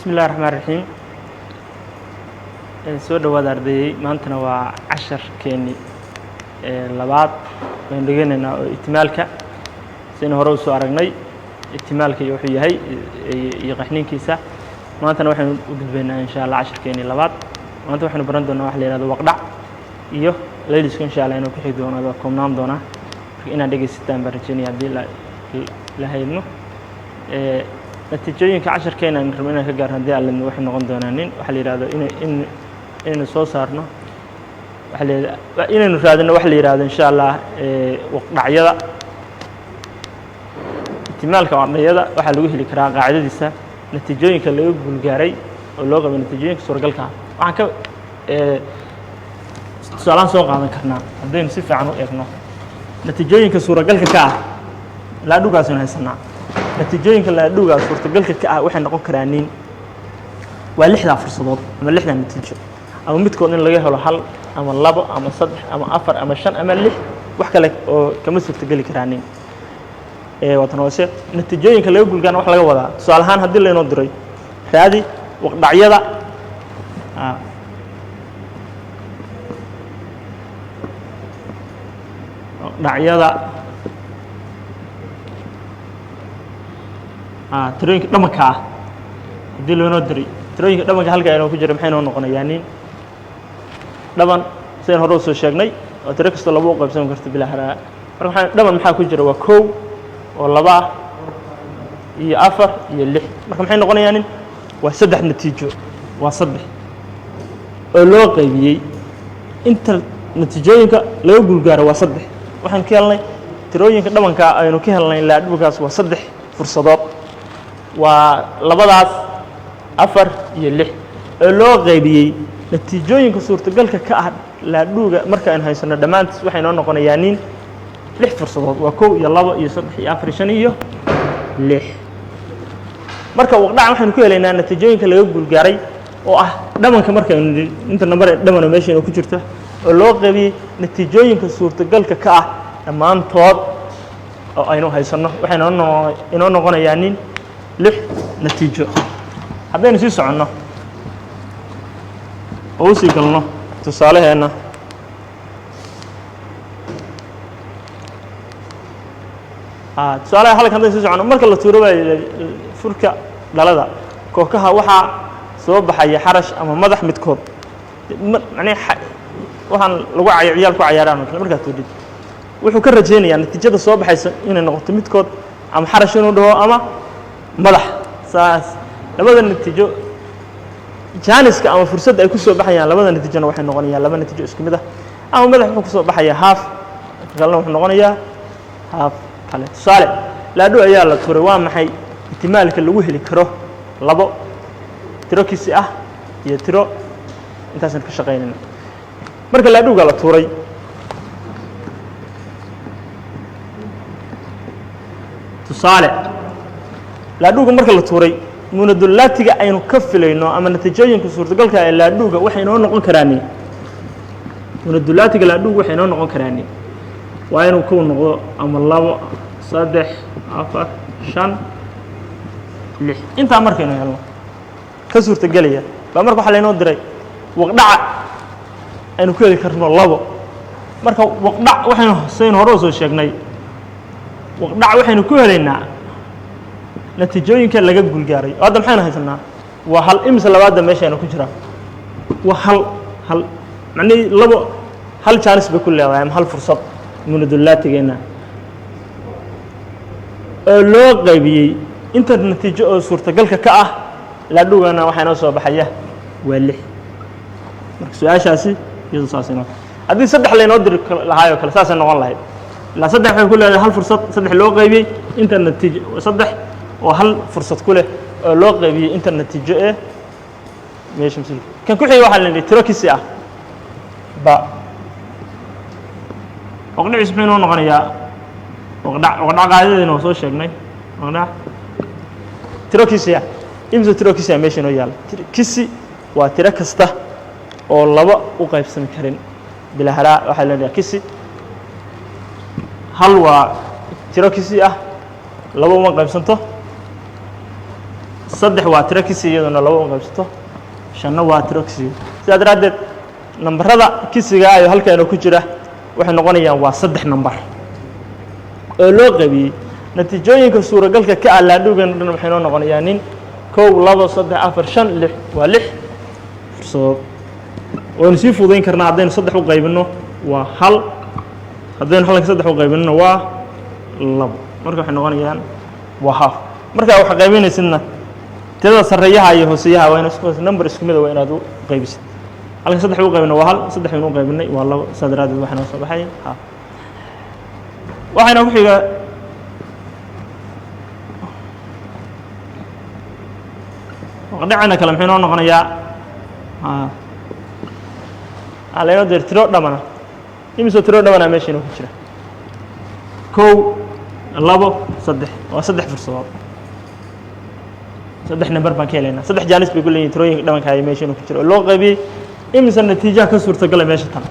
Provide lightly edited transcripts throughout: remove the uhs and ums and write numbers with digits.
Bismi illahi raxmaan raxiim. Soo dhowaada ardayey. Maantana waa casharkeeni labaad baynu dhiganaynaa oo ihtimaalka. Sidaynu hore usoo aragnay ihtimaalka iyo wuxuu yahay iyo qaxninkiisa, maantana waxaynu u gudbaynaa insha Allah casharkeeni labaad. Maanta waxaynu baran doonaa waxa la yihahdo waqdhac iyo laylisku, insha Allah inuu ku xigi doono waa koobnaan doonaa. Marka inaad dhegaysataan baan rajeynaya haddii la haydno. Natiijooyinka casharkeena aynu rabno inaan ka gaarno haddii Alla waxay noqon doonaa nin waxaa la yihahdo in inaynu soo saarno waxa la yihahdo, inaynu raadino waxa la yihahdo insha Allah waqdhacyada. Ihtimaalka waqdhacyada waxaa lagu heli karaa qaacidadiisa natiijooyinka laga guulgaaray oo loo qabay natiijooyinka suuragalka ah. Waxaan ka tusaalahaan soo qaadan karnaa haddaynu si fiican u eegno natiijooyinka suuragalka ka ah laadhugaasaynu haysanaa. Natiijooyinka laadhugaa suurtagalka ka ah waxay noqon karaa nin waa lixdaa fursadood ama lixdaa natiijo, ama midkood in laga helo hal ama labo ama saddex ama afar ama shan ama lix, wax kale oo kama suurtageli karaa nin. Waatan hoose natiijooyinka laga gulgaana wax laga wadaa. Tusaale ahaan haddii laynoo diray raadi waqdhacyada waqdhacyada tirooyinka dhamanka ah, haddii loonoo diray tirooyinka dhamanka halka inoo ku jira, maxay noo noqonayaa? Nin dhaban sidayn hore usoo sheegnay oo tiro kastoo laba u qaybsami karto bilaa haraa. Marka waxaa dhaban maxaa ku jira? Waa kow oo laba ah iyo afar iyo lix. Marka maxay noqonayaa? Nin waa saddex natiijo, waa saddex oo loo qaybiyey inta natiijooyinka laga guulgaaro waa saddex. Waxaan ka helnay tirooyinka dhabanka aynu ka helnay laadhugaas waa saddex fursadood, waa labadaas, afar iyo lix oo loo qaybiyey natiijooyinka suurtagalka ka ah laadhuuga. Marka aynu haysano dhammaantiis waxay noo noqonayaa nin lix fursadood, waa kow iyo labo iyo saddex iyo afar iyo shan iyo lix. Marka waqdhaca waxaynu ku helaynaa natiijooyinka laga guulgaaray oo ah dhamanka markaynu inta nambar ee dhamano meesha ku jirta oo loo qaybiyey natiijooyinka suurtagalka ka ah dhammaantood oo aynu haysanno, waxay inoo noqonayaa nin lix natiijo. Haddaynu sii soconno oo usii galno tusaaleheenna, tusaalaha halkan haddaynu sii soconno, marka la tuuro baa furka dhalada kookaha waxaa soo baxaya xarash ama madax midkood. Macnihi waxaan lagu ciyaal ku cayaaraan oo kale markaad tuudhid, wuxuu ka rajaynayaa natiijada soo baxaysa inay noqoto midkood ama xarash inuu dhaho ama madax. Saas labada natiijo jaaniska ama fursadda ay ku soo baxayaan labada natiijona waxay noqonayaan laba natiijo isku mid ah, ama madax wuxuu kusoo baxayaa haaf, kalena wuxuu noqonayaa haaf kale. Tusaale, laadho ayaa la tuuray, waa maxay ihtimaalka lagu heli karo labo tiro kisi ah iyo tiro? Intaasaan ka shaqaynayna. Marka laadhuga la tuuray, tusaale laadhuga marka la tuuray, munadullaatiga aynu ka filayno ama natiijooyinka suurtagalka ee laadhuga waxay inoo noqon karaani, munadullaatiga laadhuga waxay inoo noqon karaani waa inuu kow noqdo ama labo, saddex, afar, shan, lix. Intaa markaynu helno ka suurtagelaya baa marka waxaa laynoo diray waqdhaca aynu ku heli karno labo. Marka waqdhac waxaynu saynu hore usoo sheegnay, waqdhac waxaynu ku helaynaa natiijooyinka laga guulgaaray. Oo hadda maxaynu haysanaa? Waa hal. Imise labaadda meeshaynu ku jiraa? Waa hal hal, macnihii labo hal jaanis bay ku leedahay ama hal fursad munadullaatigeenna oo loo qaybiyey inta natiijo oo suurtagalka ka ah laadhugana waxaa inoo soo baxaya waa lix. Marka su-aashaasi iyadu saas inoo, haddii saddex laynoo diri lahaayoo kale saasay noqon lahayd. Ilaa saddex waxay ku leedahay hal fursad, saddex loo qaybiyey inta natiijo, saddex oo hal fursad ku leh oo loo qaybiyey inta natiijo ee meesha masuulka. Kan ku xiga waxaa la yidhi tiro kisi ah ba waqdhaciis muxuu inoo noqonayaa? Waqdhac, waqdhac qaadadeena waa soo sheegnay. Waqdhac tiro kisi ah, imse tiro kisi ah meesha inoo yaalla? Kisi waa tiro kasta oo laba u qaybsami karin bilaa haraa, waxaa la yidhaha kisi. Hal waa tiro kisi ah, laba uma qaybsanto. Saddex waa tiro kisi, iyaduna laba u qaybsato. Shanna waa tiro kisiga. Sidaa daraaddeed nambarada kisiga ayo halkaana ku jira waxay noqonayaan waa saddex nambar oo loo qaybiyey natiijooyinka suuragalka ka ah laadhugan dhan. Waxay noo noqonayaa nin 1, 2, 3, 4, 5, 6, waa lix fursadood. Waynu sii fududayn karnaa. Haddaynu saddex u qaybinno waa hal, haddaynu halkan saddex u qaybinno waa labo. Marka waxay noqonayaan waa half. Marka waxa qaybinaysidna tirada sarreeyaha iyo hooseeyaha waa ina number isku mida, waa inaad u qaybisid. Halkan saddex u qaybino waa hal, saddex baynu u qaybinay waa labo. Saa daraaddeed waxaa noo soo baxay half. Waxayna ku xiga dhacana kale, muxuu inoo noqonayaa? Waxaa laynoo dir tiro dhamana. Imisoo tiro dhamana meesha inoo ku jira? 1, 2, 3, waa saddex fursadood. Saddex number baan ka helaynaa. Saddex jaanis bay ku leeyihin tirooyinka dhamanka ay meesha inuu ku jiro oo loo qaybiyey imise natiijaha ka suurtagala meesha tan.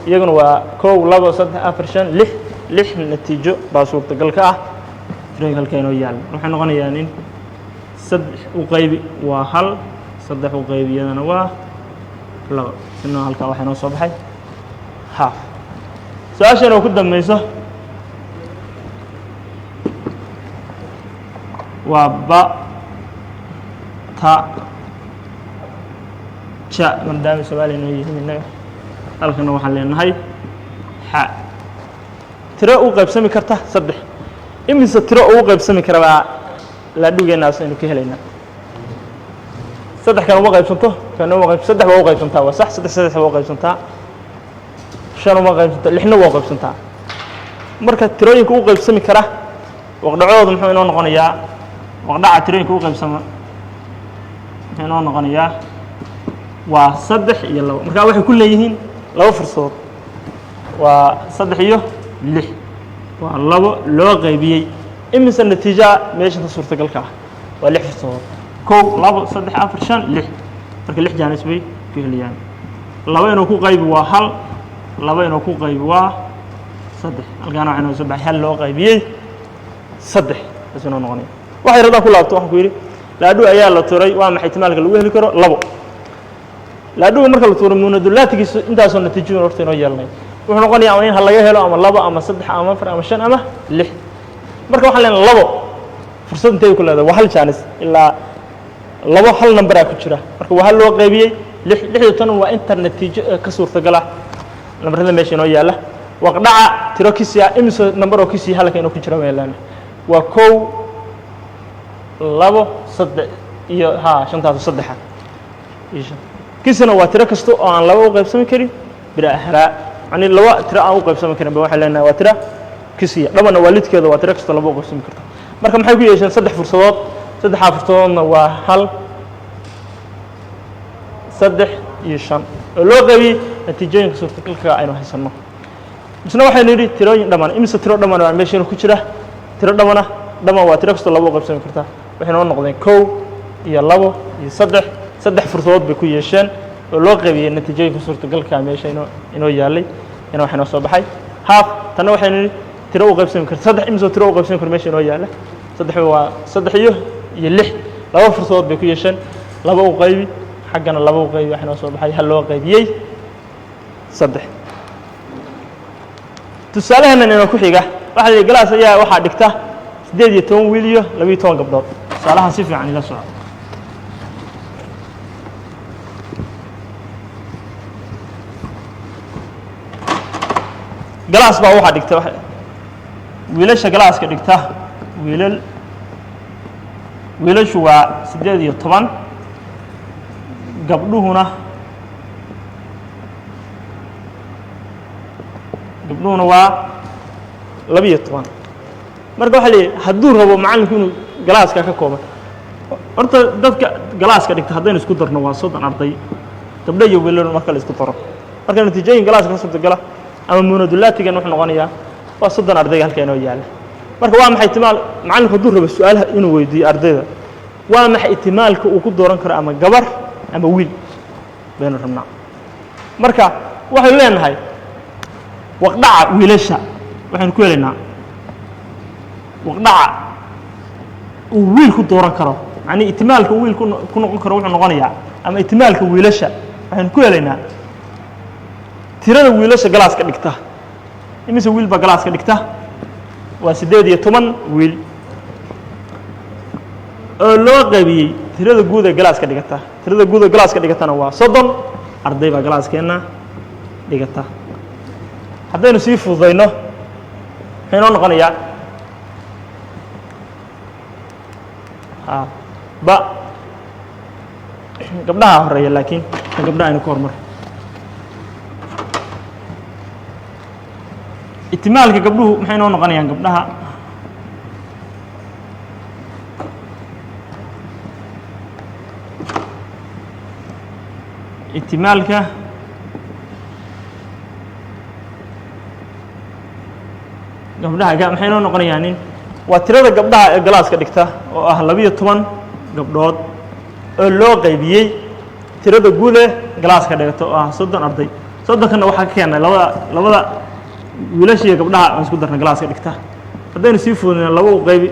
Iyaguna waa 1, 2, 3, 4, 5, 6. Lix natiijo baa suurtagal ka ah tirooyinka halka inoo yaalla. Waxay noqonayaan in saddex u qaybi waa hal, saddex u qaybi iyadana waa laba. Sina halkaa waxaa inoo soo baxay half. Su-aashan oo ku dambeyso waa ba, ta, ja, maadaama Soomaaliya noo yihiin innaga. Halkana waxaan leenahay xa, tiro u qaybsami karta saddex. Imise tiro ugu qaybsami kara baa laadhugeenaas aynu ka helaynaa? Saddex kan uma qaybsanto, kana uma qayb. Saddex waa u qaybsantaa, waa sax. Saddex, saddex waa u qaybsantaa. Shan uma qaybsantaa, lixna waa u qaybsantaa. Marka tirooyinka u qaybsami kara waqdhacoodu muxuu inoo noqonayaa? Waqdhaca tirooyinka u qaybsama muxuu inoo noqonayaa? Waa saddex iyo labo. Marka waxay ku leeyihiin laba fursadood, waa saddex iyo lix. Waa labo loo qaybiyey imise natiijaa meesha ka suurtagalka ah? Waa lix fursadood: 1, 2, 3, 4, 5, 6. Marka lix jaanis bay ku helayaan. Laba inuu ku qaybi waa hal, laba inuu ku qaybi waa saddex. Halkaana waxaa inoo soo baxay hal loo qaybiyey saddex, taas inoo noqonaya. Waxay radaa ku laabto. Waxaan ku yidhi laadhu ayaa la turay, waa maxay ihtimaalka lagu heli karo labo? Laadhuga marka la tuuro muunadulaatigiisu intaasoo natiijadu horta inoo yeelanay wuxuu noqonayaa ama in ha laga helo ama labo ama saddex ama afar ama shan ama lix. Marka waxaan leenahay labo fursad intay ku leedahay waa hal jaanis, ilaa labo hal numberaa ku jira. Marka waa hal loo qaybiyey lix. Lixda tan waa inta natiijo ee ka suurtagala nambarada meesha inoo yaalla. Waqdhaca tiro kisia, imise number oo kisia halka inoo ku jira baan leenahay? Waa 1, 2, 3 iyo ha shantaasu saddexa iyo shan. Kisina waa tiro kasta oo aan laba u qaybsami karin biraahraa, yani laba tiro aan u qaybsami karin ba waxaan leenahay waa tiro kisiya. Dhabana waa lidkeeda, waa tiro kastoo laba u qaybsami karta. Marka maxay ku yeesheen? Saddex fursadood. Saddexaa fursadoodna waa hal, saddex iyo shan oo loo qaybiyey natiijooyinka suurtagalka aynu haysanno. Misna waxaynu yidhi tirooyin dhaman. Imise tiro dhaman waa meesheena ku jira? Tiro dhamana, dhaman waa tiro kastoo laba u qaybsami karta. Waxay noo noqdeen 1 iyo labo iyo saddex. Saddex fursadood bay ku yeesheen oo loo qaybiyey natiijooyinka suurtagalka meesha inoo yaallay ina waxa inoo soo baxay half. Tanna waxaynu yidhi tiro u qaybsami karta saddex. Imise tiro u qaybsami karo meesha inoo yaalla? Saddex waa saddex iyo lix. Laba fursadood bay ku yeesheen. Laba u qaybi xaggana, laba u qaybi, waxa inoo soo baxay hal loo qaybiyey saddex. Tusaalahenan inoo ku xiga waxaa la yidhi galaas ayaa waxaa dhigta 18 wiil iyo 12 gabdhood. Tusaalahan si fiican ila soco. Galaas baa waxaa dhigta wiilasha galaaska dhigta wiilal, wiilashu waa 18, gabdhuhuna waa 12. Marka waxaa la yidhi hadduu rabo macallinku inuu galaaska ka kooban horta dadka galaaska dhigta haddaynu isku darno waa 30 arday, gabdho iyo wiilal marka la isku daro. Marka natiijooyin galaaska ka suurtagala ama muunadulaatigan wuxuu noqonayaa waa 30 ardayga halka inoo yaalla. Marka waa maxay ihtimaal macallinku hadduu rabo su-aalaha inuu weydiiyo ardayda, waa maxay ihtimaalka uu ku dooran karo ama gabar ama wiil baynu rabnaa? Marka waxaynu leenahay waqdhaca wiilasha waxaynu ku helaynaa, waqdhaca uu wiil ku dooran karo Macnihi ihtimaalka wiil ku noqon karo wuxuu noqonayaa, ama ihtimaalka wiilasha waxaynu ku helaynaa tirada wiilasha galaaska dhigta. Imise wiil baa galaaska dhigta? Waa 18 wiil oo loo qaybiyey tirada guud ee galaaska dhigata. Tirada guud ee galaaska dhigatana waa 30 arday baa galaaskeenna dhigata. Haddaynu sii fududayno muxuu inoo noqonayaa? Ba gabdhaha horeeya, laakiin kan gabdhaha aynu ka hormar. Ihtimaalka gabdhuhu maxay inoo noqonayaan? Gabdhaha ihtimaalka gabdhaha maxay inoo noqonayaan? Waa tirada gabdhaha ee galaaska dhigta oo ah 12 gabdhood oo loo qaybiyey tirada guud ee galaaska dhigata oo ah 30 arday. 30-kana waxaa ka keenay labada wiilasha iyo gabdhaha aan isku darnay galaaska dhigta. Haddaynu sii fududnayna 2 u qaybi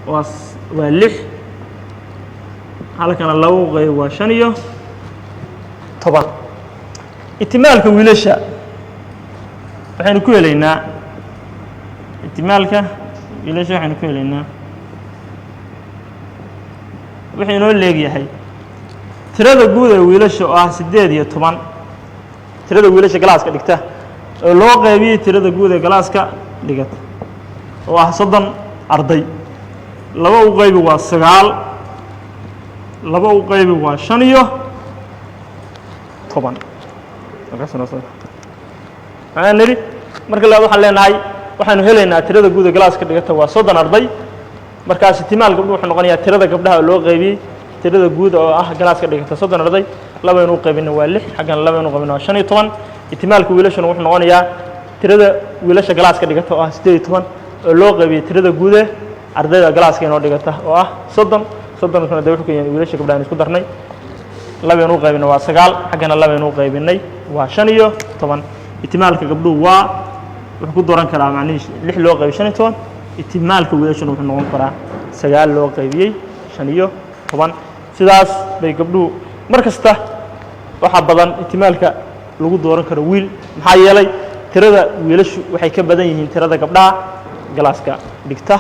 waa 6, halkana 2 u qaybi waa 15. Ihtimaalka wiilasha waxaynu ku helaynaa, ihtimaalka wiilasha waxaynu ku helaynaa wuxuu inoo leegyahay tirada guud ee wiilasha oo ah 18, tirada wiilasha galaaska dhigta oo loo qaybiyey tirada guud ee galaaska dhigata oo ah 30 arday. 2 u qaybi waa 9, 2 u qaybi waa 15. Maxaan nidhi? Marka labaad waxaan leenahay waxaanu helaynaa tirada guud ee galaaska dhigata waa 30 arday. Markaas ihtimaal gabdhuhu wuxuu noqonayaa tirada gabdhaha oo loo qaybiyey tirada guud oo ah galaaska dhigata 30 arday, 2 u qaybina waa 6, xaggana 2 u qaybina waa 15. Ihtimaalka wiilashuna wuxuu noqonayaa tirada wiilasha galaaska dhigata oo ah 18 oo loo qaybiyey tirada guud ee ardayda galaaska inoo dhigata oo ah 30. 30-kuna dee wuxuu ka yahay wiilasha gabdhaha isku darnay, 2 u qaybina waa 9, xaggana 2 u qaybinay waa 15. Ihtimaalka gabdhuhu waa wuxuu ku dooran karaa macnihii 6 loo qaybiyey 15. Ihtimaalka wiilashuna wuxuu noqon karaa 9 loo qaybiyey 15. Sidaas bay gabdhuhu mar kasta waxaa badan ihtimaalka lagu dooran karo wiil, maxaa yeelay tirada wiilashu waxay ka badan yihiin tirada gabdhaha galaaska dhigta.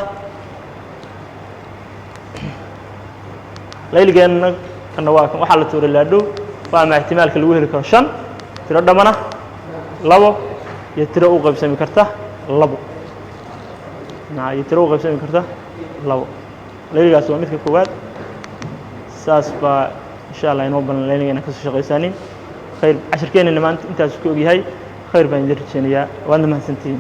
Layligeenna kana waa kan waxaa la tuuray laadhow, waa ama ihtimaalka lagu heli karo 5 tiro dhamana 2 iyo tiro u qaybsami karta 2, iyo tiro u qaybsami karta 2. Layligaas waa midka koowaad. Saas baa insha Allah inoo balan layligeena kasoo shaqaysaanin. Khayr, cashirkeenina maanta intaas ku ogyahay. Khayr baan idin rajeynayaa, waadna mahadsantihiin.